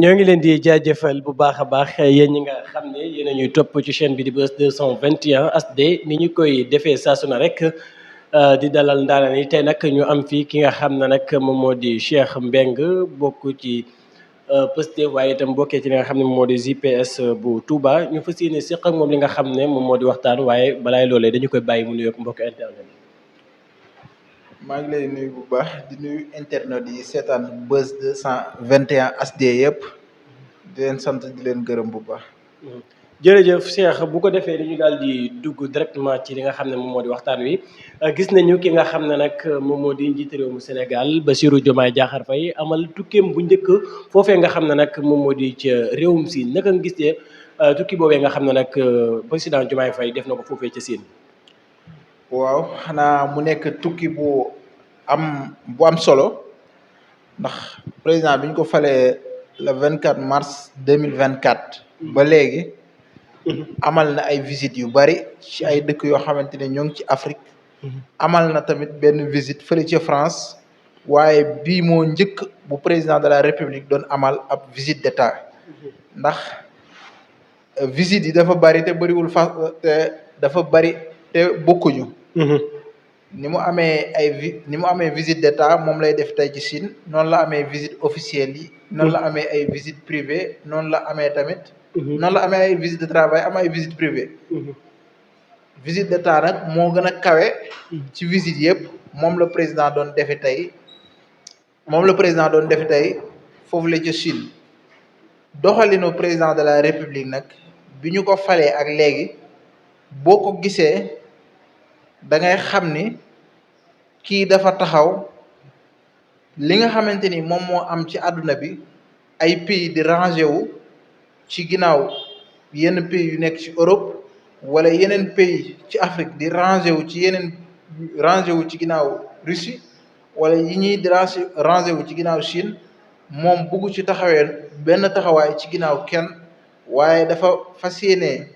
ñoo ngi leen di jaajëfal bu baax a baax yéen ñi nga xam ne yéen a ñuy topp ci chaîne bi di Buzz 221 HD ni ñu koy defee saa su ne rek di dalal ndaanaan yi tey nag ñu am fii ki nga xam ne nag moom moo di Cheikh Mbengue bokk ci Pastef waaye itam bokkee ci li nga xam ne moom moo di JPS bu Touba ñu fas yéene seq ak moom li nga xam ne moom moo di waxtaan waaye balaay loolee dañu koy bàyyi mu nuyoog mbokk internet. maa ngi lay nuyu bu baax di nuyu internet yi seetaan Buzz 221 HD yëpp di leen sant di leen gërëm bu baax. jërëjëf Cheikh bu ko defee dañu daal di dugg directement ci li nga xam ne moom moo di waxtaan wi gis nañu ki nga xam ne nag moom moo di njiit réew mu Sénégal Bassirou Diomaye Diakhar Faye amal tukkeem bu njëkk foofee nga xam ne nag moom moo di ca réewum Siin naka nga gisee tukki boobee nga xam ne nag président Diomaye Faye def na ko foofee ca Siin. waaw xanaa mu nekk tukki bu am solo ndax président bi ñu ko falee le 24 mars 2024 ba léegi amal na ay visites yu bari ci ay dëkk yoo xamante ne ñoo ngi ci Afrique amal na tamit benn visite fële ca France waaye bii moo njëkk bu président de la République doon amal ab visite d'état ndax visites yi dafa bari te bëriwul te dafa bari te bokkuñu. ni mu amee visite d'état moom lay def tey ci Chine noonu la amee visite officielle yi noonu la amee ay visite privée noonu la amee tamit noonu la amee ay visite de travail am ay visite privée visite d'état nag moo gën a kawe ci visite yëpp moom la président doon defe tey foofu la ca Chine doxalinu président de la République nag bi ñu ko falee ak léegi boo ko gisee da ngay xam ni kii dafa taxaw li nga xamante ni moom moo am ci àdduna bi ay pays di rangé wu ci ginnaaw yenn pays yu nekk ci Europe wala yeneen pays ci Afrique di rangé wu ci ginnaaw Russie wala yi ñuy di rangé wu ci ginnaaw Chine moom bugg ci taxawee benn taxawaay ci ginnaaw kenn waaye dafa fas yéene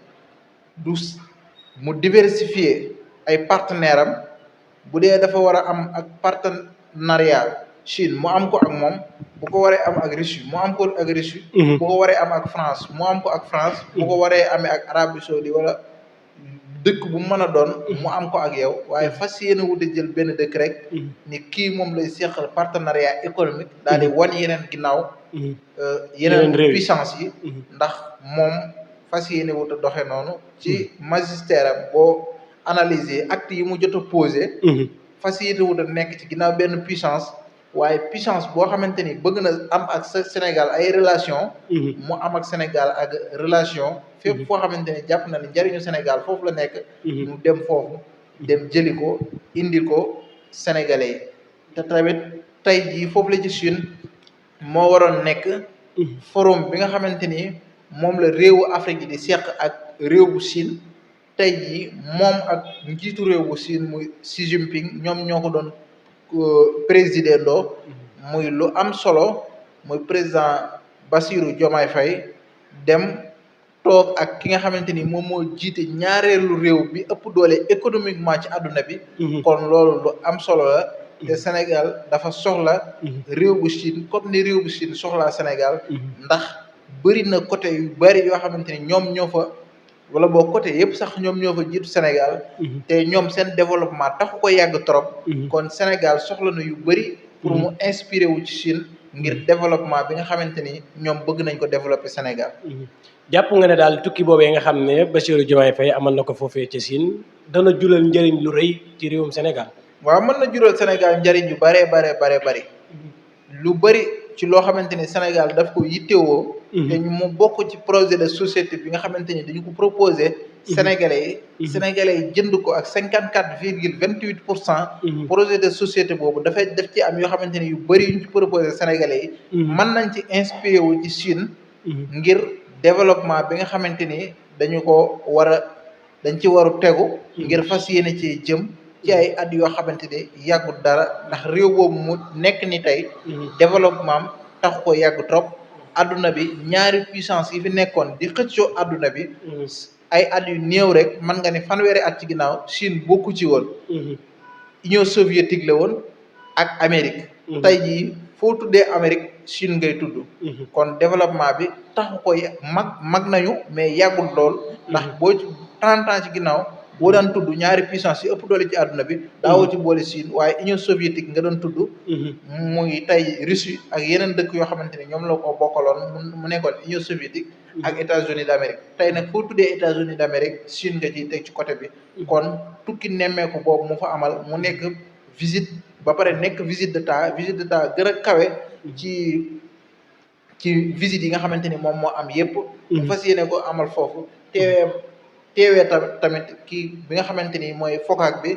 mu diversifier ay partenaire am bu dee dafa war a am ak partenariat Chine mu am ko ak moom bu ko waree am ak Russie mu am ko ak Russie bu ko waree am ak France mu am ko ak France bu ko waree amee ak Arabie Saoudite wala dëkk bu mën a doon mu am ko ak yow waaye fas yéene wute jël benn dëkk rek ni kii moom lay seqal partenariat économique daal di wan yeneen ginnaaw yeneen puissance yi ndax moom fas yéene wut a doxe noonu ci magistère am boo analyser actes yi mu jot a posé fas yéene wut a nekk ci ginnaaw benn puissance waaye puissance boo xamante ni bëgg na am ak Sénégal ay relation mu am ak Sénégal ak relation fépp foo xamante ni jàpp na ni njëriñu Sénégal foofu la nekk mu dem foofu dem jëli ko indi ko Sénégalais yi te tamit tey jii foofu la ci Chine moo waroon nekk forum bi nga xamante ni moom la réewu Afrique yi di seq ak réew bu Chine tey jii moom ak njiitu réew bu Chine muy Xi Jinping ñoom ñoo ko doon présider ndoo muy lu am solo muy président Bassirou Diomaye Faye dem toog ak ki nga xamante ni moom moo jiite ñaareelu réew bi ëpp doole économiquement ci àdduna bi kon loolu lu am solo la te Sénégal dafa soxla réew bu Chine comme ni réew bu Chine soxlaa Sénégal ndax bëri na côté yu bëri yoo xamante ni ñoom ñoo fa wala boo côté yëpp sax ñoom ñoo fa jiitu Sénégal te ñoom seen développement taxu ko yàgg trop kon Sénégal soxla na yu bëri pour mu inspiré wu ci Chine ngir développement bi nga xamante ni ñoom bëgg nañ ko développer Sénégal jàpp nga ne daal tukki boobee nga xam ne Bassirou Diomaye Faye amal na ko foofee ci Chine dana jural njëriñ lu rëy ci réewum Sénégal waaw mën na jural Sénégal njëriñ yu bëri lu bëri ci loo xamante ni Sénégal daf ko yittewoo te mu bokk ci projet de société bi nga xamante ni dañu ko proposé Sénégalais yi jënd ko ak 54,28% projet de société boobu daf ci am yoo xamante ni yu bëri yuñ ci proposé Sénégalais yi mën nañ ci inspiré wu ci Chine ngir développement bi nga xamante ni dañ ci waru tegu ngir fas yéene ci jëm ci ay at yoo xamante ni yàggul dara ndax réew boobu mu nekk ni tey développement am tax ko yàgg trop adduna bi ñaari puissance yi fi nekkoon di xëccoo adduna bi ay at yu néew rek mën nga ni fanweeri at ci ginnaaw Chine bokku ci woon Union soviétique la woon ak Amérique tey jii foo tuddee Amérique Chine ngay tudd. kon développement bi taxu ko mag nañu mais yàggul lool. ndax boo ci 30 ans ci ginnaaw boo daan tudd ñaari puissance yi ëpp doole ci àdduna bi. daawoo ci boole Chine waaye Union soviétique nga doon tudd. muy tey Russie ak yeneen dëkk yoo xamante ni ñoom la ko bokkaloon mu nekkoon Union soviétique. ak États-Unis d'Amérique tey nag foo tuddee États-Unis d'Amérique Chine nga ciy teg ci côté bi. kon tukki nemmeeku boobu mu fa amal mu nekk visite ba pare nekk visite d'état gën a kawe ci visite yi nga xamante ni moom moo am yépp mu fas yéene ko amal foofu teewee tamit kii bi nga xamante ni mooy FOCAC bi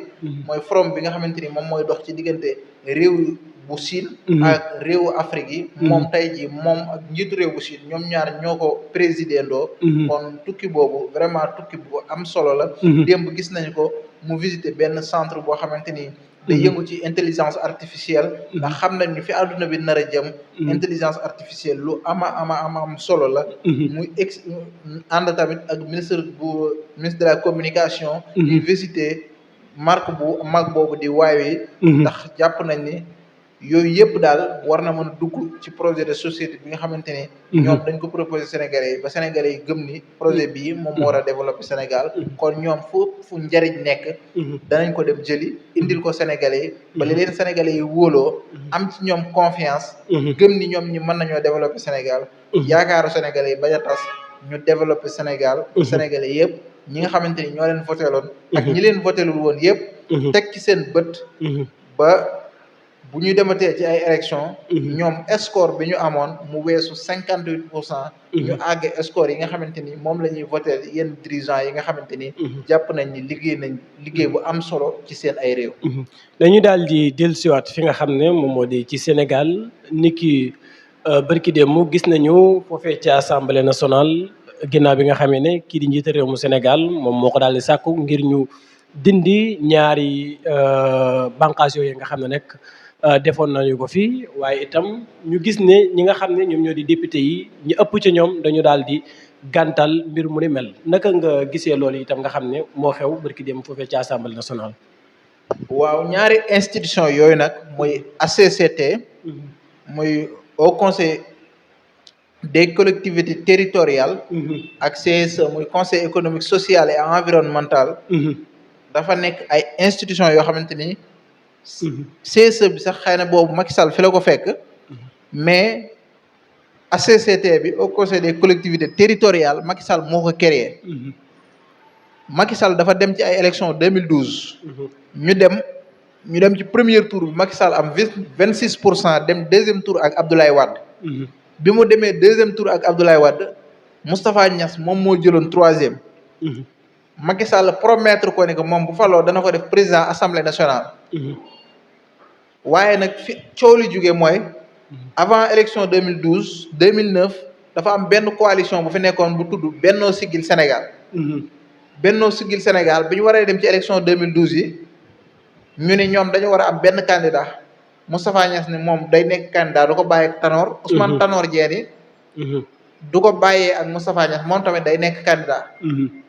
mooy forum bi nga xamante ni moom mooy dox ci diggante réew bu Chine ak réewu Afrique yi moom tey ji moom ak njiitu réew bu Chine ñoom ñaar ñoo ko présider ndoo kon tukki boobu vraiment tukki bu am solo la démb gis nañ ko mu visiter benn centre boo xamante ni day yëngu ci intelligence artificielle ndax xam nañ ni fi àdduna bi nar a jëm intelligence artificielle lu am solo la muy ànd tamit ak ministre de la communication di visiter marque bu mag boobu di Huawei ndax jàpp nañ ni yooyu yëpp daal war na mën a dugg ci projet de société bi nga xamante ni ñoom dañ ko proposé Sénégalais yi ba Sénégalais yi gëm ni projet bii moom moo war a développer Sénégal kon ñoom fu njariñ nekk danañ ko dem jëli indil ko Sénégalais yi ba li leen Sénégalais yi wóoloo am ci ñoom confiance gëm ni ñoom ñi mën nañoo développer Sénégal yaakaaru Sénégalais yi bañ a tas ñu développer Sénégal Sénégalais yëpp ñi nga xamante ni ñoo leen voteeloon ak ñi leen voteelul woon yëpp teg ci seen bët ba bu ñu dematee ci ay élection ñoom score bi ñu amoon mu weesu 58%. ñu àgg score yi nga xamante ni moom la ñuy voté yenn dirigeants yi nga xamante ni jàpp nañ ni liggéey bu am solo ci seen ay réew. dañu daal di dellusiwaat fi nga xam ne moom moo di ci Sénégal niki barki démb gis nañu foofee ci assemblée nationale ginnaaw bi nga xamee ne kii di njiitu réew mu Sénégal moom moo ko daal di sàkku ngir ñu dindi ñaari bànqaas yooyu nga xam ne nekk. defoon nañu ko fi waaye itam ñu gis ne ñi nga xam ne ñoom ñoo di député yi ñu ëpp ci ñoom dañu daal di gàntal mbir mu ni mel naka nga gisee loolu itam nga xam ne moo xew barki dem foofee ci assemblée nationale. waaw ñaari institution yooyu nag muy HCCT. muy Haut Conseil des collectivités territoriales. ak CSE muy Conseil économique social et environnemental. dafa nekk ay institution yoo xamante ni. CSE bi sax xëy na boobu Macky Sall fi la ko fekk mais HCCT bi au conseil des collectivités territoriales Macky Sall moo ko créé Macky Sall dafa dem ci ay élections 2012 ñu dem ci premier tour bi Macky Sall am 26% dem deuxième tour ak Abdoulaye Wade bi mu demee deuxième tour ak Abdoulaye Wade Moustapha Niass moom moo jëloon troisième Macky Sall promettre ko ne que moom bu faloo dana ko def président assemblée nationale waaye nag fi coow li jógee mooy avant élection 2012 2009 dafa am benn coalition bu fi nekkoon bu tudd Bennoo Siggil Sénégal Bennoo Siggil Sénégal bi ñu waree dem ci élection 2012 yi ñu ne ñoom dañu war a am benn candidat Moustapha Niasse ne moom day nekk candidat du ko bàyyee ak Tanor Ousmane Tanor Dieng du ko bàyyee ak Moustapha Niasse moom tamit day nekk candidat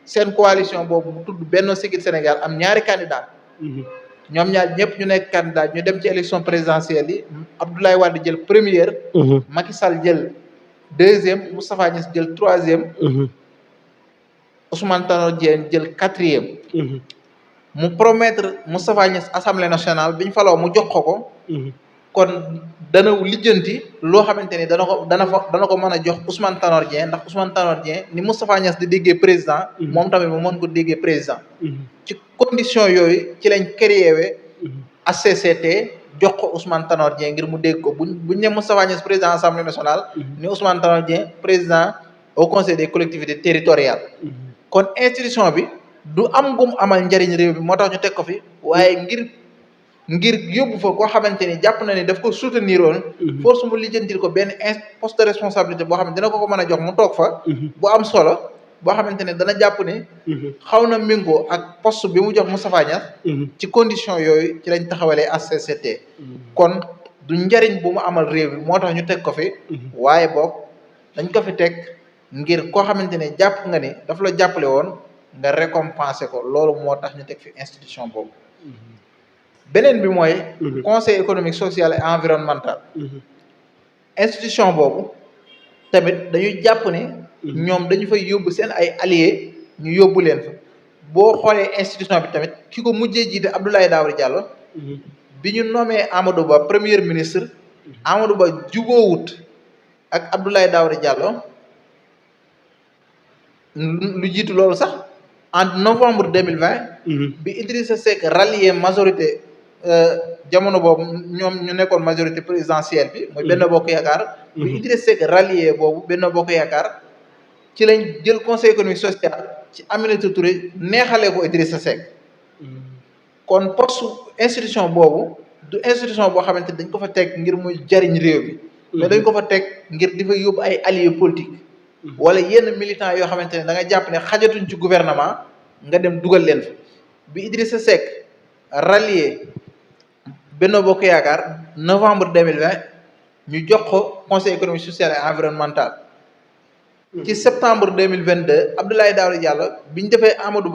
seen coalition boobu mu tudd Bennoo Siggil Sénégal am ñaari candidat ñoom ñaar ñëpp ñu nekk candidat ñu dem ci élection présidentielle yi Abdoulaye Wade jël première Macky Sall jël deuxième Moustapha Niasse jël troisième Ousmane Tanor Dieng jël quatrième mu promettre Moustapha Niasse assemblée nationale bi ñu faloo mu jox ko kon dana lijjanti loo xamante ni dana ko mën a jox Ousmane Tanor Dieng ndax Ousmane Tanor Dieng ni Moustapha Niasse di déggee président moom tamit mu mën ko déggee président ci condition yooyu ci lañ créé HCCT jox ko Ousmane Tanor Dieng ngir mu dégg ko buñ ne Moustapha Niasse président assemblée nationale ni Ousmane Tanor Dieng président au conseil des collectivités territoriales kon institution bi du am gum amal njariñ réew bi moo tax ñu teg ko fi waaye ngir yóbbu fa koo xamante ni jàpp na ni daf ko soutenir woon force mu lijjantil ko benn poste de responsabilité boo xam ne dina ko mën a jox mu toog fa bu am solo boo xamante ne dana jàpp ni xaw na méngoo ak poste bi mu jox Moustapha Niasse ci condition yooyu ci lañ taxawalee HCCT kon du njariñ bu mu amal réew bi moo tax ñu teg ko fi waaye boog dañ ko fi teg ngir koo xamante ne jàpp nga ni daf la jàppale woon nga récompenser ko loolu moo tax ñu teg fi institution boobu beneen bi mooy conseil économique social et environnemental institution boobu tamit dañuy jàpp ne ñoom dañu fay yóbbu seen ay alliés ñu yóbbu leen fa boo xoolee institution bi tamit ki ko mujjee jiite Abdoulaye Daouda Diallo bi ñu nommé Amadou Ba premier ministre Amadou Ba jubóowut ak Abdoulaye Daouda Diallo lu jiitu loolu sax en novembre 2020 bi Idrissa Seck rallié majorité jamono boobu ñoom ñu nekkoon majorité présidentielle bi mooy Benno Bokk Yaakaar bi Idrissa Seck rallié boobu Benno Bokk Yaakaar ci lañ jël conseil économique social ci Aminata Touré neexalee ko Idrissa Seck kon poste institution boobu du institution boo xamante dañ ko fa teg ngir muy jariñ réew mi mais dañ ko fa teg ngir di fa yóbbu ay alliés politique wala yenn militants yoo xamante ne da nga jàpp ne xajatuñ ci gouvernement nga dem dugal leen fa bi Idrissa Seck rallié Benno Bokk Yaakaar novembre 2020 ñu jox ko conseil économique social et environnemental ci septembre 2022 Abdoulaye Daouda Diallo bi ñu defee Amadou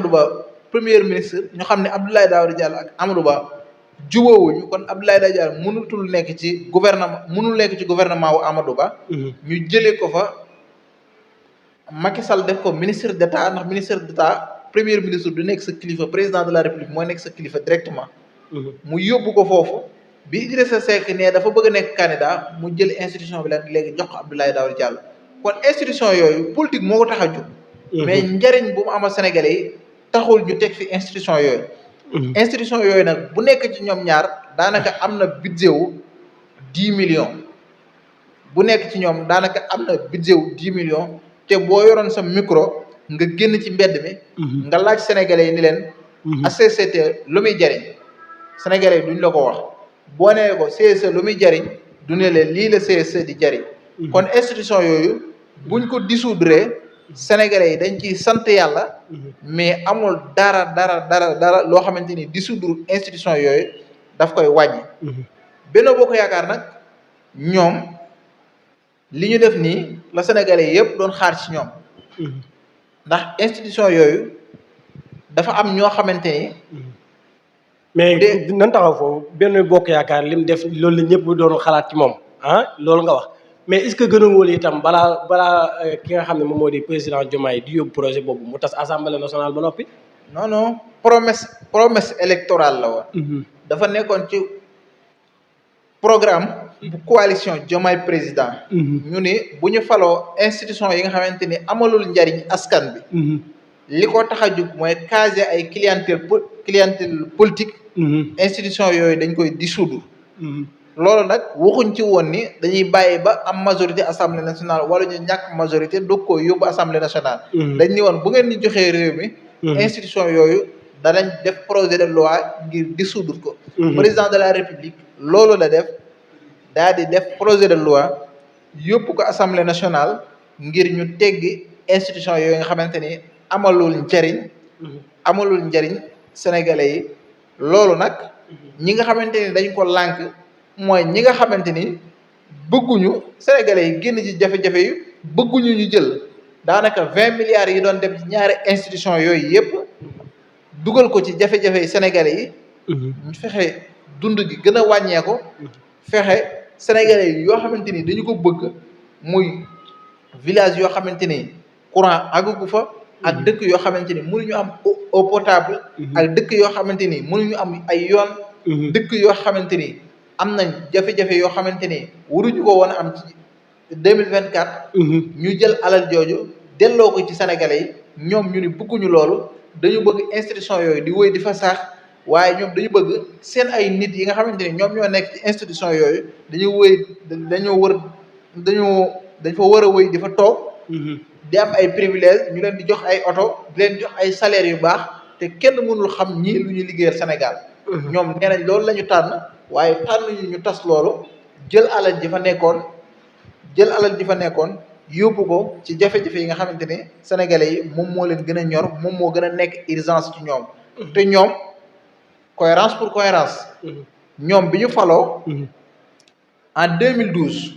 Ba premier ministre ñu xam ne Abdoulaye Daouda Diallo ak Amadou Ba jubóowuñu kon Abdoulaye Daouda Diallo mënul nekk ci gouvernement wu Amadou Ba ñu jëlee ko fa Macky Sall def ko ministre d'État ndax ministre d'État premier ministre du nekk sa kilifa président de la République mooy nekk sa kilifa directement mu yóbbu ko foofu bi Idrissa Seck ne dafa bëgg a nekk candidat mu jël institution bi léegi jox ko Abdoulaye Daouda Diallo kon institution yooyu politique moo ko tax a jóg mais njariñ bu mu amal Sénégalais yi taxul ñu teg fi institution yooyu nag bu nekk ci ñoom ñaar daanaka am na budget wu 10 millions bu nekk ci ñoom daanaka am na budget wu 10 millions te boo yoroon sa micro nga génn ci mbedd mi nga laaj Sénégalais yi ni leen HCCT lu muy jariñ Sénégalais yi duñ la ko wax boo nee ko CSE lu muy jariñ du ne leen lii la CSE di jariñ kon institution yooyu buñ ko dissoudre Sénégalais yi dañ ciy sant yàlla mais amul dara loo xamante ni dissoudre institution yooyu daf koy wàññi Benno Bokk Yaakaar nag ñoom li ñu def nii la Sénégalais yëpp doon xaar ci ñoom ndax institution yooyu dafa am ñoo xamante ni mais nan taxaw foofu Benno Bokk Yaakaar li mu def loolu la ñëpp doon xalaat ci moom loolu nga wax mais est-ce que gën a wóolu itam balaa ki nga xam ne moom moo di président Diomaye di yóbbu projet boobu mu tas assemblée nationale ba noppi. non promesse électorale la woon. dafa nekkoon ci programme bu coalition Diomaye président. ñu ni bu ñu faloo institution yi nga xamante ni amalul njariñ askan bi. li ko tax a jóg mooy caser ay clientèle politique. institution yooyu dañ koy dissoudre. loolu nag waxuñ ci woon ni dañuy bàyyi ba am majorité assemblée nationale wala ñu ñàkk majorité doog koo yóbbu assemblée nationale. dañ ni woon bu ngeen ñu joxee réew mi. institution yooyu danañ def projet de loi ngir dissoudre ko. président de la république loolu la def daal di def projet de loi yóbbu ko assemblée nationale ngir ñu teggi institution yooyu nga xamante ni amalul njariñ sénégalais yi loolu nag ñi nga xamante ni dañ ko lànk. mooy ñi nga xamante ni bëgguñu sénégalais yi génn ci jafe-jafe yi bëgguñu ñu jël daanaka 20 milliards yi doon dem ci ñaari institution yooyu yëpp dugal ko ci jafe-jafe yi sénégalais yi ñu fexe dund gi gën a wàññeeku fexe sénégalais yi yoo xamante ni dañu ko bëgg muy village yoo xamante ni courant àggu fa ak dëkk yoo xamante ni mënuñu am eau potable ak dëkk yoo xamante ni mënuñu am ay yoon dëkk yoo xamante ni am nañ jafe-jafe yoo xamante ni waruñu ko woon a am ci 2024 ñu jël alal jooju delloo ko ci sénégalais yi ñoom ñu ni bëgguñu loolu dañu bëgg institution yooyu di wéy di fa sax waaye ñoom dañu bëgg seen ay nit yi nga xamante ni ñoom ñoo nekk ci institution yooyu dañ fa war a wéy di fa toog di am ay privilèges ñu leen di jox ay oto di leen jox ay salaires yu baax te kenn mënul xam ñii lu ñu liggéeyal Sénégal ñoom nee nañ loolu la ñu tànn waaye tànn ñu tas loolu jël alal ji fa nekkoon yóbbu ko ci jafe-jafe yi nga xamante ni sénégalais yi moom moo leen gën a ñor moom moo gën a nekk urgence ci ñoom te ñoom cohérence pour cohérence ñoom bi ñu faloo en 2012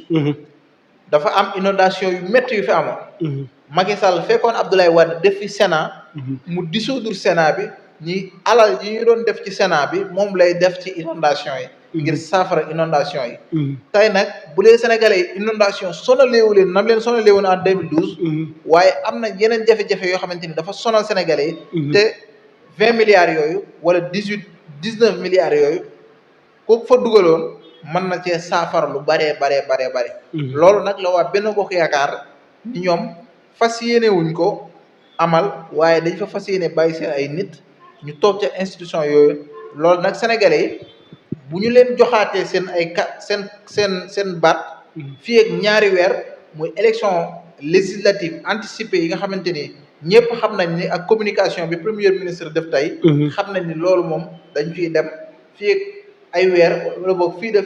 dafa am inondation yu métti yu fi amoon Macky Sall fekkoon Abdoulaye Wade def fi Sénat mu dissoudre Sénat bi ñi alal yi ñu doon def ci Sénat bi moom lay def ci inondation yi ngir saafara inondation yi. tey nag bu dee sénégalais yi inondation sonaleewu leen nam leen sonaleewoon en 2012. waaye am na yeneen jafe-jafe yoo xamante ni dafa sonal sénégalais yi. te 20 milliards yooyu wala 19 milliards yooyu kooku fa dugaloon mën na cee saafara lu baree bare. loolu nag la waa Benno Bokk Yaakaar ni ñoom fas yéene wuñ ko amal waaye dañ fa fas yéene bàyyi seen ay nit ñu toog ca institution yooyu. loolu nag sénégalais yi bu ñu leen joxaatee seen ay seen baat fii ak ñaari weer muy élection législative anticipée yi nga xamante ni ñëpp xam nañ ni ak communication bi premier ministre def tey. xam nañ ni loolu moom dañ fiy dem fii ak ay weer wala boog fii ak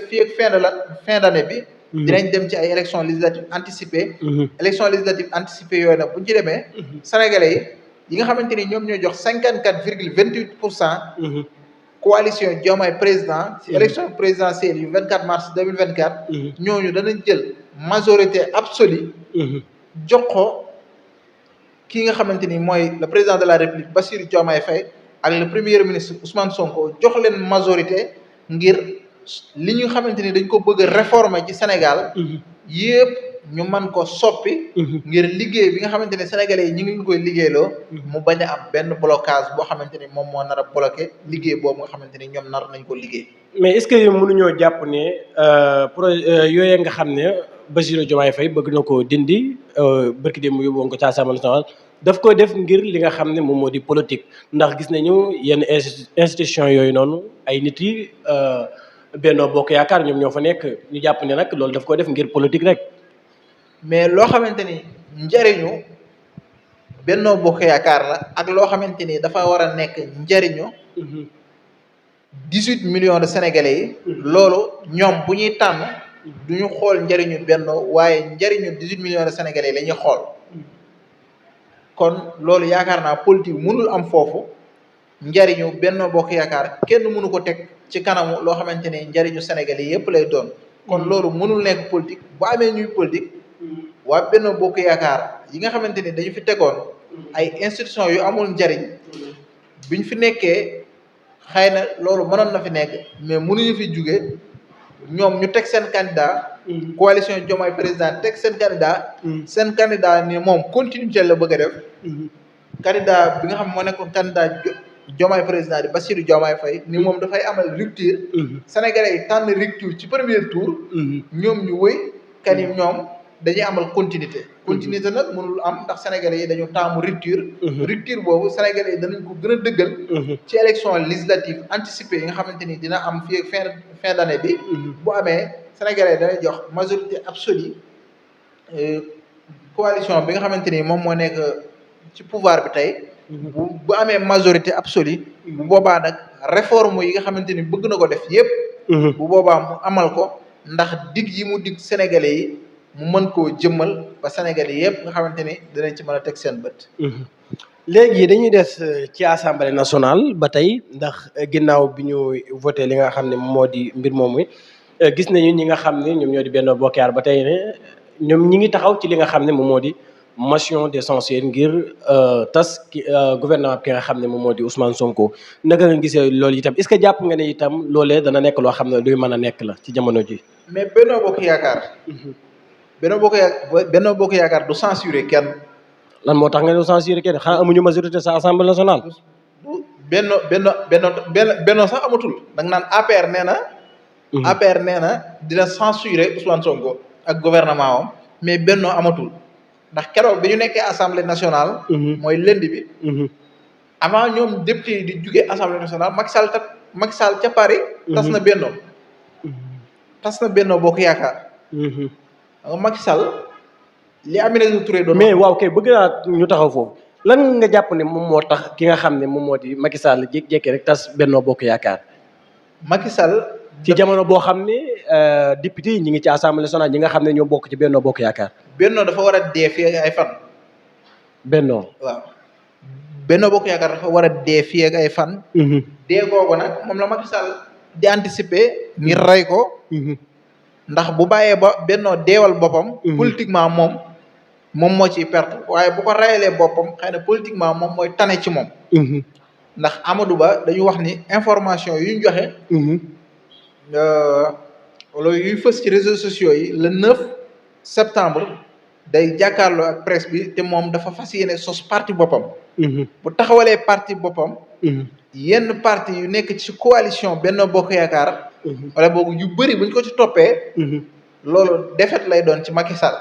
fin d'année bi. dinañ dem ci ay élection législative anticipée. élection législative anticipée yooyu nag bu ñu ci demee. sénégalais yi nga xamante ni ñoom ñoo jox 54,28%. coalition Diomaye président ci élection présidentielle yu 24 mars 2024. ñooñu danañ jël majorité absolue. jox ko ki nga xamante ni mooy le président de la république Bassirou Diomaye Faye ak le premier ministre Ousmane Sonko jox leen majorité ngir li ñu xamante ni dañ ko bëgg a réformer ci Sénégal. yëpp ñu mën ko soppi. ngir liggéey bi nga xamante ne sénégalais yi ñu ngi koy liggéeyloo. mu bañ a am benn blocage boo xamante ni moom moo nar a bloqué liggéey boobu nga xamante ni ñoom nar nañ ko liggéey. mais est-ce que mënuñoo jàpp ne projet yooyu nga xam ne Bassirou Diomaye Faye bëgg na ko dindi barki démb mu yóbbuwoon ko ci Assemblée nationale daf ko def ngir li nga xam ne moom moo di politique ndax gis nañu yenn institution yooyu noonu ay nit yi Benno Bokk Yaakaar ñoom ñoo fa nekk ñu jàpp ne nag loolu daf ko def ngir politique rek. mais loo xamante ni njariñu Benno Bokk Yaakaar la ak loo xamante ni dafa war a nekk njariñu 18 millions de sénégalais yi. loolu ñoom bu ñuy tànn du ñu xool njariñu Benno waaye njariñu 18 millions de sénégalais yi la ñuy xool kon loolu yaakaar naa politique mënul am foofu njariñu Benno Bokk Yaakaar kenn mënu ko teg ci kanamu loo xamante ni njariñu sénégalais yépp lay doon kon loolu mënul nekk politique bu amee ñuy politique. waa Benno Bokk Yaakaar yi nga xamante ni dañu fi tegoon ay institution yu amul njariñ biñ fi nekkee xëy na loolu mënoon na fi nekk mais mënuñu fi jóge ñoom ñu teg seen candidat. coalition Diomaye président teg seen candidat. seen candidat ni moom continuité la bëgg a def. candidat bi nga xam moo nekkoon candidat Diomaye président di Bassirou Diomaye Faye ni moom dafay amal rupture. Sénégalais yi tànn rupture ci premier tour. ñoom ñu wëy kan yi ñoom. dañuy amal continuité nag mënul am ndax sénégalais yi dañu taamu rupture. rupture boobu sénégalais yi danañ ko gën a dëggal. ci élection législative anticipée yi nga xamante ni dina am fii fin d'année bi. bu amee sénégalais dana jox majorité absolue coalition bi nga xamante ni moom moo nekk ci pouvoir bi tey. bu amee majorité absolue. bu boobaa nag réforme yi nga xamante ni bëgg na ko def yépp. bu boobaa mu amal ko ndax dig yi mu dig sénégalais yi. mu mën koo jëmmal ba Sénégalais yëpp nga xamante ni dinañ ci mën a teg seen bët. léegi dañuy des ci assemblée nationale ba tey ndax ginnaaw bi ñu voté li nga xam ne moo di mbir moomu gis nañu ñi nga xam ne ñoom ñoo di Benno Bokk Yaakaar ba tey ne ñoom ñi ngi taxaw ci li nga xam ne moom moo di motion de censure ngir tas gouvernement bi nga xam ne moom moo di Ousmane Sonko naka nga gisee loolu itam est-ce que jàpp nga ne itam loolee dana nekk loo xam ne luy mën a nekk la ci jamono ji. mais Benno Bokk Yaakaar. Benno Bokk Yaakaar du censurer kenn. lan moo tax nga ne censurer kenn xanaa amuñu majorité sa assemblée nationale. Benno sax amatul da nga naan APR nee na. APR nee na dina censurer Ousmane Sonko ak gouvernement am mais Benno amatul ndax keroog bi ñu nekkee assemblée nationale. mooy lundi bi. avant ñoom député yi di jugee assemblée nationale Macky Sall ca Paris. tas na Benno Bokk Yaakaar. Macky Sall li Aminata Touré doon. mais waaw kay bëgg naa ñu taxaw foofu lan nga jàpp ne moom moo tax ki nga xam ne moom moo di Macky Sall jékki-jékki rek tas Benno Bokk Yaakaar. Macky Sall. ci jamono boo xam ne député yi ñi ngi ci assemblée nationale ñi nga xam ne ñoo bokk ci Benno Bokk Yaakaar. Benno dafa war a dee fii ak ay fan. Benno waaw Benno Bokk Yaakaar dafa war a dee fii ak ay fan. dee googu nag moom la Macky Sall di anticiper. ngir rey ko. ndax bu bàyyee ba Benno deewal boppam. politiquement moom moo ciy perte waaye bu ko rayalee boppam xëy na politiquement moom mooy tane ci moom. ndax Amadou Ba dañu wax ni information yu ñu joxe. wala yuy fës ci réseaux sociaux yi le 9 septembre day jàkkaarloo ak presse bi te moom dafa fas yéene sos parti boppam. bu taxawalee parti boppam. yenn parti yu nekk ci coalition Benno Bokk Yaakaar. wala boobu yu bëri buñ ko ci toppee. loolu défaite lay doon ci Macky Sall.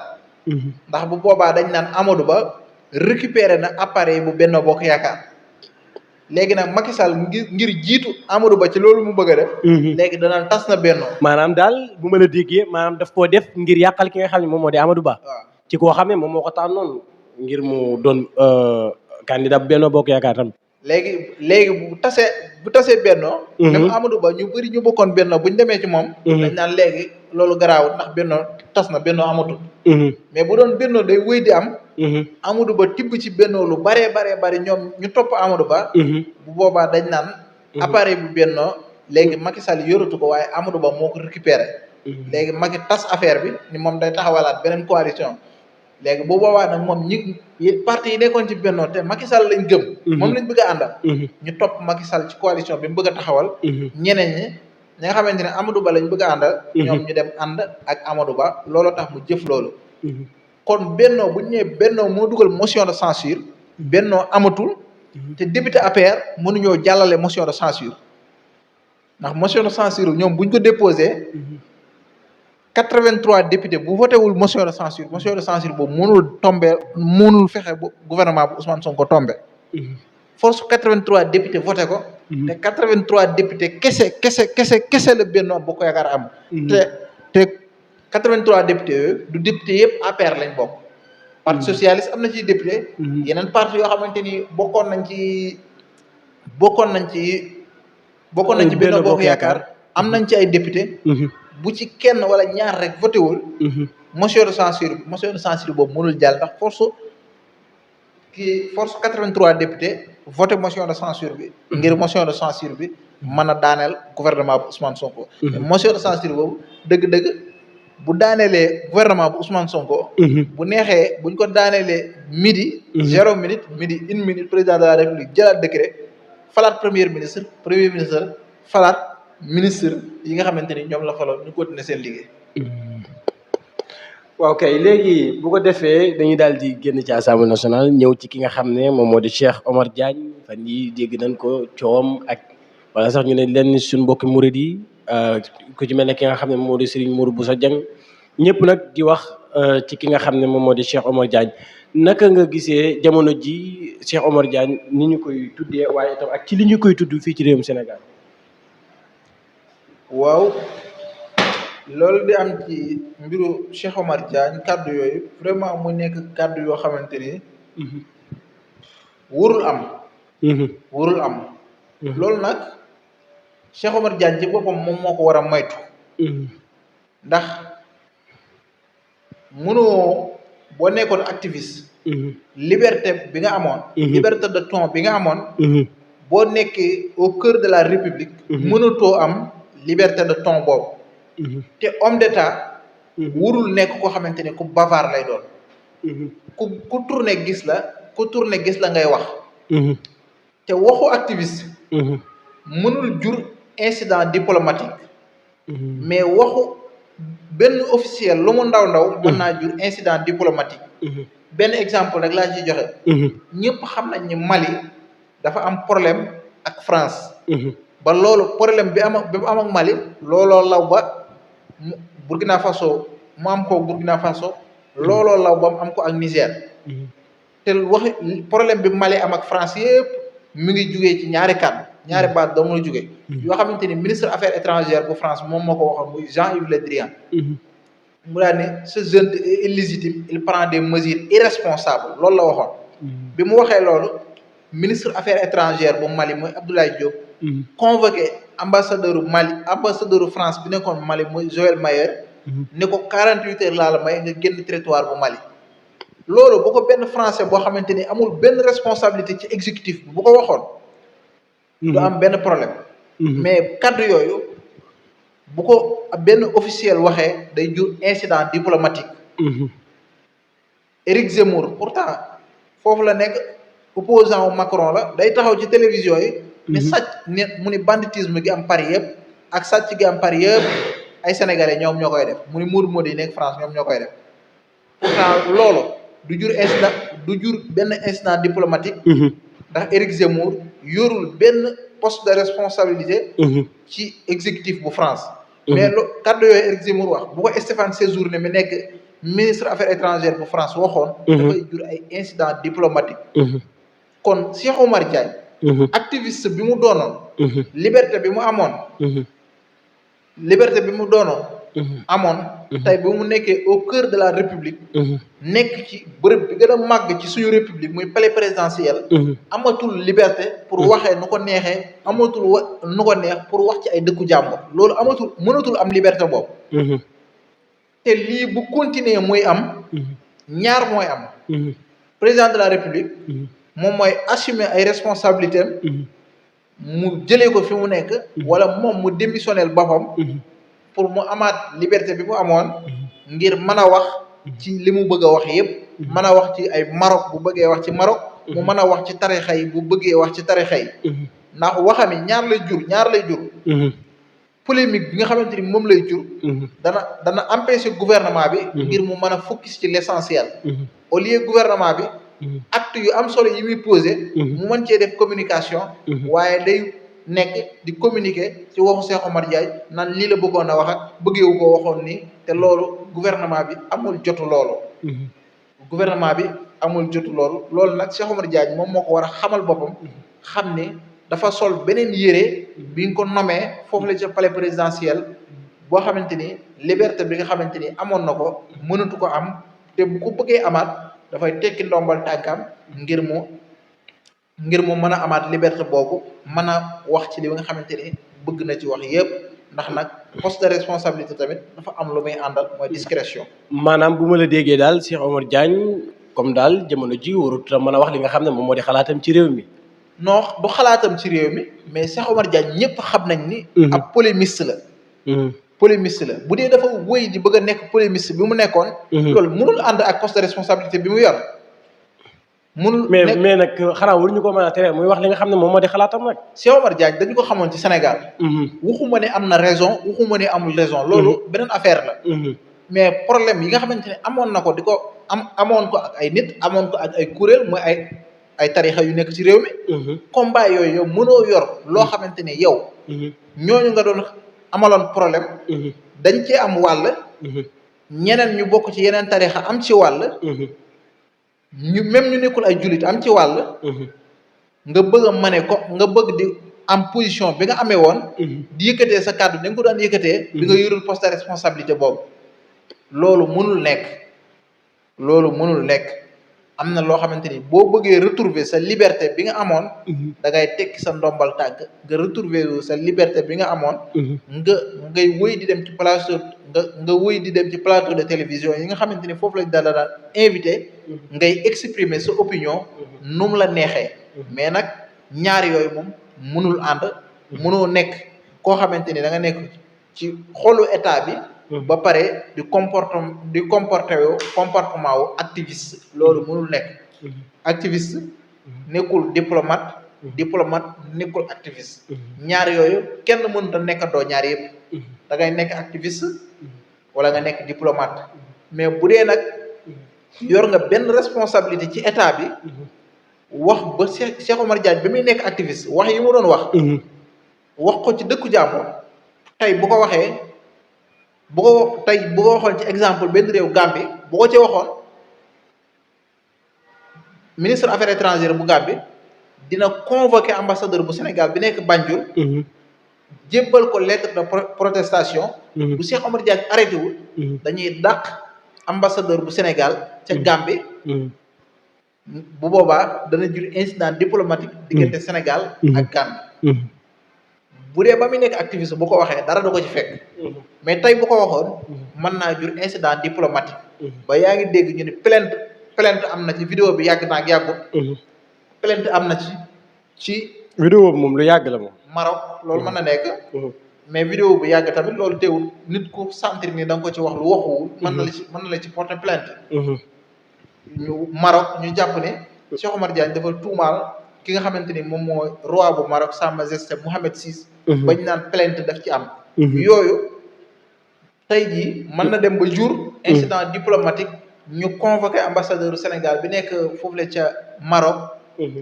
ndax bu boobaa dañ naan Amadou Ba récupéré na appareil bu Benno Bokk Yaakaar. léegi nag Macky Sall ngir jiitu Amadou Ba ci loolu mu bëgg a def. léegi danaan tas na Benno. maanaam daal bu ma la déggee maanaam daf koo def ngir yàqal ki nga xam ne moom moo di Amadou Ba. waaw ci koo xam ne moom moo ko tànnoon ngir mu doon candidat Benno Bokk Yaakaar tam. léegi bu tasee Benno. même Amadou Ba ñu bëri ñu bokkoon Benno bu ñu demee ci moom. dañ naan léegi loolu garaawut ndax Benno tas na Benno amatul. mais bu doon Benno day wéy di am. Amadou Ba tibb ci Benno lu baree bari ñoom ñu topp Amadou Ba. bu boobaa dañ naan. appareil bu Benno léegi Macky Sall yoratu ko waaye Amadou Ba moo ko récupéré. léegi Macky tas affaire bi ni moom day taxawalaat beneen coalition. léegi bu boobaa nag moom parti yi nekkoon ci Benno te Macky Sall lañ gëm. moom lañ bëgg a àndal. ñu topp Macky Sall ci coalition bi mu bëgg a taxawal. ñeneen ñi nga xamante ne Amadou Ba lañ bëgg a àndal. ñoom ñu dem ànd ak Amadou Ba looloo tax mu jëf loolu. kon Benno bu ñu nee Benno moo dugal motion de censure Benno amatul. te député APR mënuñoo jàllale motion de censure ndax motion de censure ñoom buñ ko déposé. 83 députés bu voté wul motion de censure boobu mënul fexe bu gouvernement bu Ousmane Sonko tombé. force 83 députés voté ko. te 83 députés kese la Benno Bokk Yaakaar am. te 83 députés yooyu du député yëpp APR lañ bokk. parti socialiste am na ci député. yeneen parti yoo xamante ni bokkoon nañ ci Benno Bokk Yaakaar am nañ ci ay député. bu ci kenn wala ñaar rek voté wul. motion de censure boobu mënul jàll ndax force 83 députés voté motion de censure bi. ngir motion de censure bi mën a daaneel gouvernement bu Ousmane Sonko. motion de censure boobu dëgg-dëgg bu daaneelee gouvernement bu Ousmane Sonko. bu neexee buñ ko daaneelee midi. 0 minute midi 1 minute président de la république jëlaat décret falaat premier ministre falaat. ministre yi nga xamante ni ñoom la faloon ñu continuer seen liggéey. waaw kay léegi bu ko defee dañuy daal di génn ci assemblée nationale ñëw ci ki nga xam ne moom moo di Cheikh Omar Diagne fan yi dégg nañ ko coowam ak wala sax ñu ne leen suñu mbokki murid yi ku ci mel ne ki nga xam ne moom moo di Serigne Mourou Bousso Dieng ñëpp nag di wax ci ki nga xam ne moom moo di Cheikh Omar Diagne naka nga gisee jamono ji Cheikh Omar Diagne ni ñu koy tuddee waaye itam ak ci li ñu koy tudd fii ci réewum Sénégal. waaw loolu di am ci mbiru Cheikh Omar Diagne kàddu yooyu vraiment mu nekk kàddu yoo xamante ni. warul am. loolu nag Cheikh Omar Diagne ci boppam moom moo ko war a moytu. ndax mënoo boo nekkoon activiste. liberté bi nga amoon. liberté de ton bi nga amoon. boo nekkee au cœur de la république. mënatoo am. liberté de ton boobu. te homme d'état. wurul nekk koo xamante ni ku bavard lay doon. ku tourné gis la ngay wax. te waxu activiste. mënul jur incident diplomatique. mais waxu benn officiel lu mu ndaw mën naa jur incident diplomatique. benn exemple rek laa ciy joxe. ñëpp xam nañ ni Mali dafa am problème ak France. ba loolu problème bi am ak Mali looloo law ba Burkina Faso mu am ko Burkina Faso looloo law ba mu am ko ak Niger. te waxi problème bi Mali am ak France yëpp mi ngi jugee ci ñaari baat doo mën a jugee. yoo xamante ni ministre affaires étrangères bu France moom moo ko waxoon muy Jean-Yves Le Drian. mu daal ne ce jeune est illégitime il prend des mesures irresponsables loolu la waxoon. bi mu waxee loolu ministre affaires étrangères bu Mali mooy Abdoulaye Diop. convoqué ambassadeur France bi nekkoon Mali muy Joël Mayer. ne ko 48 heures laa la may nga génn territoire bu Mali. loolu bu ko benn français boo xamante ni amul benn responsabilité ci exécutif bi bu ko waxoon. du am benn problème. mais kaddu yooyu bu ko benn officiel waxee day jur incident diplomatique. Éric Zemmour pourtant foofu la nekk opposant wu Macron la day taxaw ci télévision yi. ne sàcc ne mu ni banditisme gi am Paris yëpp ak sàcc gi am par yëpp ay sénégalais ñoom ñoo koy def mu ni Modou yi nekk France ñoom ñoo koy def pourtant loolu du jur benn incident diplomatique. ndax Éric Zemmour yorul benn poste de responsabilité. ci exécutif bu France. mais kàddu yooyu Éric Zemmour wax bu ko Stéphane Séjourné mi nekk ministre affaires étrangères bu France waxoon. dafay jur ay incident diplomatique. kon Cheikh Oumar Diagne. activiste bi mu doonoon. liberté bi mu amoon. amoon. tey bi mu nekkee au cœur de la république. nekk ci bërëb bi gën a màgg ci suñu république muy palais présidentiel. amatul liberté pour waxee nu ko neexee amatul nu ko neex pour wax ci ay dëkku jàmbur loolu mënatul am liberté boobu. te lii bu continuer muy am. ñaar mooy am. président de la république. moom mooy assumer ay responsabilités am. mu jëlee ko fi mu nekk. wala moom mu démissionnel boppam. pour mu amaat liberté bi mu amoon. ngir mën a wax. ci li mu bëgg a wax yépp mën a wax ci ay Maroc bu bëggee wax ci Maroc. mu mën a wax ci tarixa yi bu bëggee wax ci tarixa yi. ndax waxam yi ñaar lay jur. polémique bi nga xamante ni moom lay jur. dana empêcher gouvernement bi. ngir mu mën a focus ci l'essentiel. au lieu gouvernement bi. acte yu am solo yi muy posé. mu mën cee def communication. waaye day nekk di communiquer ci waxu Cheikh Oumar Diagne naan lii la bëggoon a wax ak bëggeewu ko waxoon ni te loolu gouvernement bi amul jotu loolu. gouvernement bi amul jotu loolu nag Cheikh Oumar Diagne moom moo ko war a xamal boppam. xam ni dafa sol beneen yére bi nga ko nommé foofu la ca palais présidentiel boo xamante ni liberté bi nga xamante ni amoon na ko mënatu ko am te bu ko bëggee amaat dafay tekki ndombal tànkam ngir mu mën a amaat liberté boobu mën a wax ci li nga xamante ni bëgg na ci wax yépp ndax nag poste de responsabilité tamit dafa am lu muy àndal mooy discrétion. maanaam bu ma la déggee daal Cheikh Oumar Diagne comme daal jamono ji warut a mën a wax li nga xam ne moom moo di xalaatam ci réew mi. non du xalaatam ci réew mi mais Cheikh Oumar Diagne ñëpp xam nañ ni. ab polémiste la. polémiste la bu dee dafa wéy di bëgg a nekk polémiste bi mu nekkoon. loolu mënul ànd ak poste de responsabilité bi mu yor. mais nag xanaa waruñu ko mën a tere muy wax li nga xam ne moom moo di xalaatam nag. Cheikh Oumar Diagne dañu ko xamoon ci Sénégal. waxuma ne am na raison waxuma ne amul raison. loolu beneen affaire la. mais problème yi nga xamante ne amoon na ko amoon ko ak ay nit amoon ko ak ay kuréel mooy ay tarixa yu nekk ci réew mi. combat yooyu yow mënoo yor loo xamante ne yow. ñooñu nga doon amaloon problème. dañ cee am wàll. ñeneen ñu bokk ci yeneen tarixa am ci wàll. ñu nekkul ay jullit am ci wàll. nga bëgg a mane ko nga bëgg di am position bi nga amee woon. di yëkkatee sa kàddu ni nga ko daan yëkkatee. bi nga yorul poste de responsabilité boobu. loolu mënul nekk am na loo xamante ni boo bëggee retrouver sa liberté bi nga amoon. da ngay tekki sa ndombal tànk nga retrouver sa liberté bi nga amoon. ngay wëy di dem ci plateau nga wëy di dem ci plateau de télévision yi nga xamante ni foofu lañ daan invité. ngay exprimer sa opinion. nu mu la neexee. mais nag ñaar yooyu moom mënul ànd. mënoo nekk koo xamante ni da nga nekk ci xolu état bi. ba pare di comportement wu activiste loolu mënul nekk. activiste nekkul diplomate. diplomate nekkul activiste. ñaar yooyu kenn mënut a nekkandoo ñaar yëpp. da ngay nekk activiste. wala nga nekk diplomate. mais bu dee nag yor nga benn responsabilité ci état bi. wax ba Cheikh Oumar Diagne bi muy nekk activiste wax yi mu doon wax. wax ko ci dëkku jàmbur. tey bu ko waxee. bu ko waxoon ci exemple benn réew Gambie bu ko ci waxoon ministre affaires étrangères bu Gambie dina convoquer ambassadeur bu Sénégal bi nekk Banjul. jébbal ko lettre de protestation. bu Cheikh Oumar Diagne arrêté wul. dañuy dàq ambassadeur bu Sénégal ca Gambie. bu boobaa dana jur incident diplomatique. diggante Sénégal ak Gambie. bu dee ba muy nekk activiste bu ko waxee dara du ko ci fekk. mais tey bu ko waxoon. mën naa jur incident diplomatique. ba yaa ngi dégg ñu ne plainte am na ci vidéo bi yàgg naa ak yàggut. plainte am na ci. vidéo bi moom lu yàgg la moom. Maroc loolu mën na nekk. mais vidéo bu yàgg tamit loolu teewul nit ku sentir ni da nga ko ci wax lu waxuwul. mën na la ci porter plainte. ñu Maroc ñu jàpp ne. Cheikh Oumar Diagne dafa tuumaal. ki nga xamante ni moom mooy roi bu Maroc Sa Majesté Mohammed VI. bañ naan plainte daf ci am. yooyu tey jii mën na dem ba jur incident diplomatique ñu convoqué ambassadeur Sénégal bi nekk foofu la ca Maroc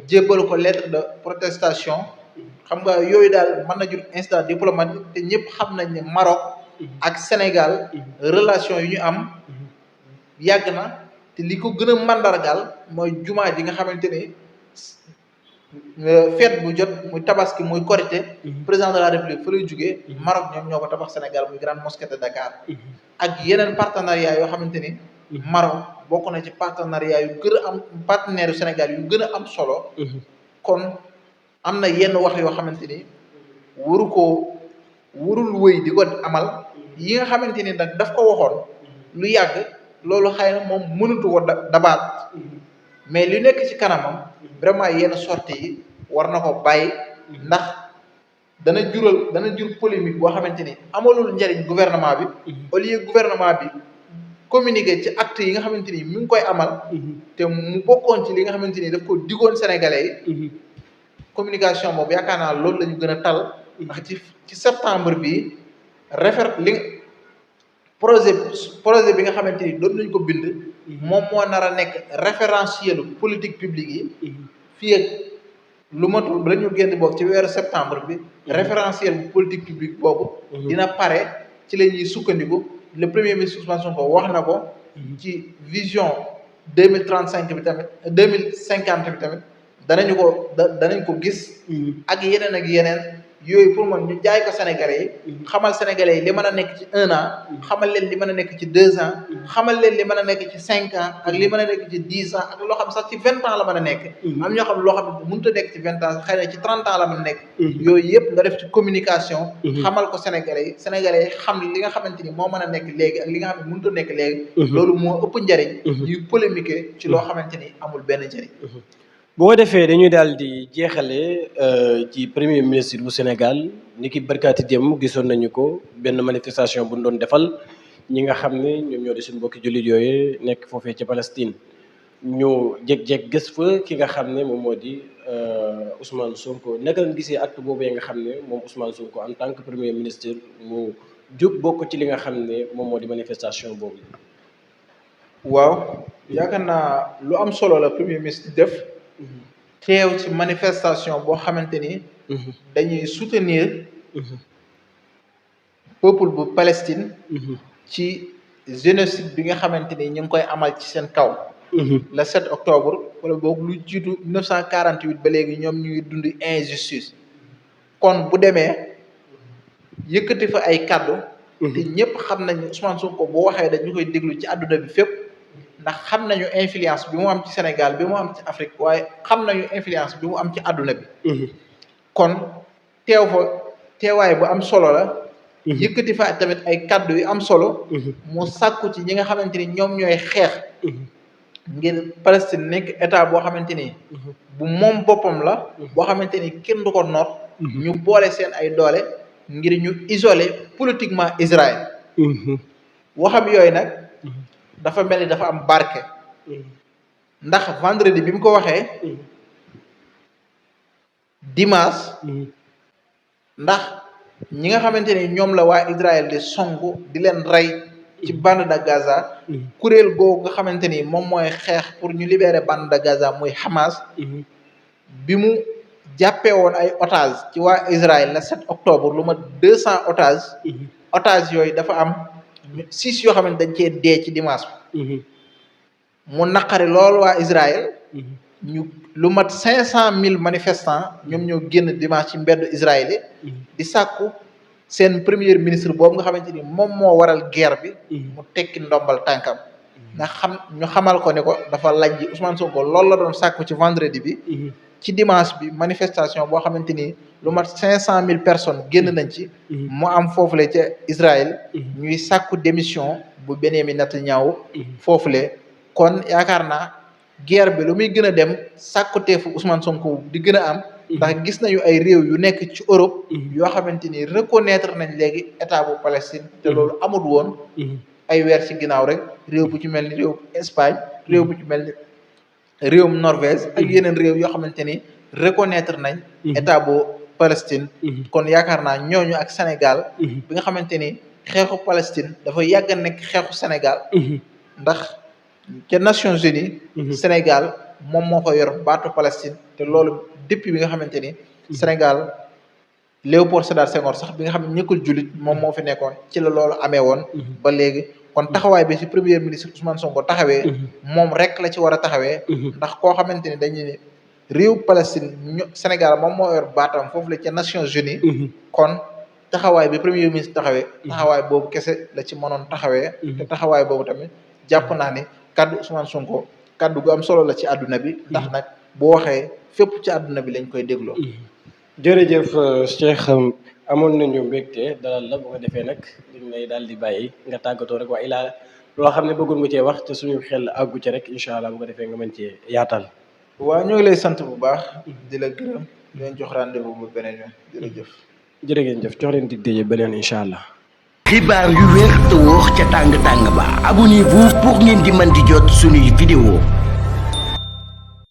jébbal ko lettre de protestation xam nga yooyu daal mën na jur incident diplomatique te ñëpp xam nañ ne Maroc ak Sénégal relation yu ñu am yàgg na te li ko gën a mandargaal mooy jumaa ji nga xamante ni fête bu jot muy tabaski muy korité président de la république fa lay jugee Maroc ñoom ñoo ko tabax Sénégal muy grande mosquée de Dakar ak yeneen partenariat yoo xamante ni Maroc bokk na ci partenariat yu gën a am partenaire yu Sénégal yu gën a am solo kon am na yenn wax yoo xamante ni warul wëy di ko amal yi nga xamante ni nag daf ko waxoon lu yàgg loolu xëy na moom mënatu ko dabaat mais li nekk ci kanamam vraiment yenn sorties yi war na ko bàyyi ndax dana jur polémique boo xamante ni amalul njariñ gouvernement bi au lieu gouvernement bi communiquer ci actes yi nga xamante ni mi ngi koy amal te mu bokkoon ci li nga xamante ni daf ko digoon sénégalais yi communication boobu yaakaar naa loolu la ñu gën a tal ndax ci septembre bi projet bi nga xamante ni doon nañ ko bind moom moo nar a nekk référentiel politique publique yi fii ak lu matul la ñu génn boog ci weeru septembre bi référentiel politique publique boobu dina pare ci la ñuy sukkandiku le premier ministre Ousmane Sonko wax na ko ci vision 2035 bi tamit 2050 bi tamit danañ ko gis ak yeneen yooyu pour man ñu jaay ko Sénégalais yi xamal Sénégalais yi li mën a nekk ci 1 an xamal leen li mën a nekk ci 2 ans xamal leen li mën a nekk ci 5 ans ak li mën a nekk ci 10 ans ak loo xam sax ci 20 ans la mën a nekk am ñoo xam loo xam ne mënut a nekk ci 20 ans xëy na ci 30 ans la mën a nekk yooyu yëpp nga def ci communication xamal ko Sénégalais yi xam li nga xamante ni moo mën a nekk léegi ak li nga xam ne mënut a nekk léegi loolu moo ëpp njariñ ñuy polémiquer ci loo xamante ni amul benn njariñ boo defee dañuy daal di jeexale ci premier ministre bu Sénégal ni ki barkaati démb gisoon nañu ko benn manifestation bu ñu doon defal ñi nga xam ne ñoom ñoo di suñu mbokki jullit yooyu nekk foofee ci Palestine ñu jeg gis fa ki nga xam ne moom moo di Ousmane Sonko naka nga gisee acte boobu nga xam ne moom Ousmane Sonko en tant que premier ministre mu jóg bokk ci li nga xam ne moom moo di manifestation boobu. waaw yaakaar naa lu am solo la premier ministre def. teew ci manifestation boo xamante ni dañuy soutenir peuple bu Palestine ci génocide bi nga xamante ni ñu ngi koy amal ci seen kaw le 7 octobre wala boog lu jiitu 1948 ba léegi ñoom ñuy dund injustice kon bu demee yëkkati fa ay kàddu te ñëpp xam nañ Ousmane Sonko boo waxee dañu koy déglu ci àdduna bi fépp ndax xam nañu influence bi mu am ci Sénégal bi mu am ci Afrique waaye xam nañu influence bi mu am ci àdduna bi kon teewaay bu am solo la yëkkati fa tamit ay kàddu yu am solo mu sàkku ci ñi nga xamante ni ñoom ñooy xeex ngir Palestine nekk état boo xamante ni bu moom boppam la boo xamante ni kenn du ko noot ñu boole seen ay doole ngir ñu isoler politiquement Israël waxam yooyu nag dafa mel ni dafa am barke ndax vendredi bi mu ko waxee dimanche ndax ñi nga xamante ni ñoom la waa Israël di songu di leen rey ci bande de Gaza kuréel googu nga xamante ni moom mooy xeex pour ñu libérer bande de Gaza muy Hamas bi mu jàppee woon ay otages ci waa Israël le 7 octobre lu ma 200 otages yooyu dafa am 6 yoo xamante dañ cee dee ci dimanche bi mu naqari lool waa Israël ñu lu mat 500,000 manifestants ñoom ñoo génn dimanche ci mbeddu Israël di sàkku seen premier ministre boobu nga xamante ni moom moo waral guerre bi mu tekki ndombal tànkam ndax ñu xamal ko ne ko dafa lajji Ousmane Sonko loolu la doon sàkku ci vendredi bi ci dimanche bi manifestation boo xamante ni lu mat 500,000 personnes génn nañ ci mu am foofule ca Israël ñuy sàkku démission bu Benyamin Netanyahu foofule kon yaakaar naa guerre bi lu muy gën a dem sàkkuteefu Ousmane Sonko di gën a am ndax gis nañu ay réew yu nekk ci Europe yoo xamante ni reconnaître nañ léegi état bu Palestine te loolu amul woon ay weer ci ginnaaw rek réew bu ci mel ni réew Espagne réew bu ci mel ni réewum Norvège ak yeneen réew yoo xamante ni reconnaître nañ état bu Palestine. kon yaakaar naa ñooñu ak Sénégal. bi nga xamante ni xeexu Palestine dafa yàgg a nekk xeexu Sénégal. ndax ca Nations Unies. Sénégal moom moo ko yor baatu Palestine te loolu depuis bi nga xamante ni. Sénégal Léopold Sédar Senghor sax bi nga xam ne ñëkkul jullit moom moo fi nekkoon ci la loolu amee woon. ba léegi kon taxawaay bi ci premier ministre Ousmane Sonko taxawee. moom rek la ci war a taxawee. ndax koo xamante ni dañuy ne réew Palestine Sénégal moom moo yor baatam foofu la ca Nations Unies. kon taxawaay bi premier ministre taxawee. taxawaay boobu kese la ci mënoon taxawee. te taxawaay boobu tamit jàpp naa ni kaddu Ousmane Sonko kaddu gu am solo la ci àdduna bi. ndax nag boo waxee fépp ci àdduna bi lañ koy dégloo. jërëjëf Cheikh amoon nañu mbégte dalal la bu ko defee nag dañ lay daal di bàyyi nga tàggatoo rek waa ilaa loo xam ne bëggoon nga cee wax te suñu xel àggu ci rek incha allah bu ko defee nga mën cee yaatal. waaw ñoo ngi lay sant bu baax di la gërëm di leen jox rendez-vous bu beneen yoon jërëjëf. jërë ngeen jëf jox leen dig daje beneen incha allah. xibaar yu wér te wóor ca tàng tàng ba abonnez-vous pour ngeen di mën di jot suñuy vidéo